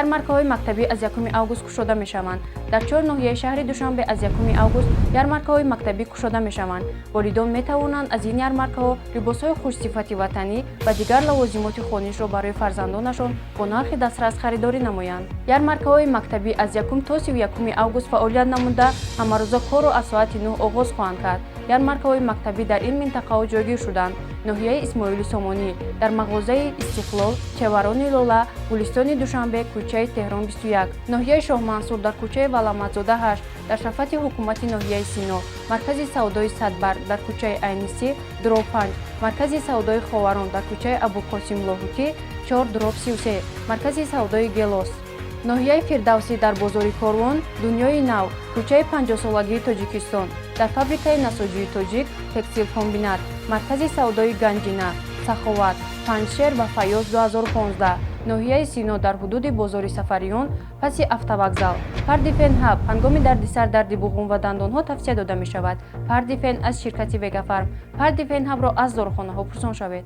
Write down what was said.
Ярмаркаҳои мактабӣ аз 1 август кушода мешаванд. Дар чор ноҳияи шаҳри Душанбе аз 1 август ярмаркаҳои мактабӣ кушода мешаванд. Волидон метавонанд аз ин ярмаркаҳо либосҳои хушсифати ватанӣ ва дигар лавозимоти хонишро барои фарзандонашон бо нархи дастрас харидорӣ намоянд. Ярмаркаҳои мактабӣ аз 1 то 31 август фаъолият намуда, ҳамарӯза корро аз соати 9 оғоз хоҳанд кард. Ярмаркаҳои мактабӣ дар ин минтақаҳо ҷойгир шуданд: ноҳияи Исмоили Сомонӣ, дар мағозаи «Истиқлол», Чеварони Лола, Гулистони Душанбе, кӯчаи Теҳрон 21, ноҳияи Шоҳмансур, дар кӯчаи Валаматзода 8, дар шафати ҳукумати ноҳияи Сино, маркази савдои «Садбарг», дар кӯчаи Айнисӣ дроб 5, маркази савдои «Ховарон», дар кӯчаи Абуқосим Лоҳутӣ 4/33, маркази савдои «Гелос», ноҳияи Фирдавсӣ, дар бозори Корвон, Дунёи нав, кӯчаи 50-солагии Тоҷикистон, дар фабрикаи насоҷии «Тоҷик текстилкомбинат», маркази савдои «Ганҷина», Саховат, Панҷшер ва Фаёз 2015, ноҳияи Сино, дар ҳудуди бозори Сафариён, паси автовокзал. Пардифен Ҳаб ҳангоми дарди сар, дарди буғум ва дандонҳо тавсия дода мешавад. Пардифен аз ширкати «Вегафарм». Пардифен Ҳабро аз дорухонаҳо пурсон шавед.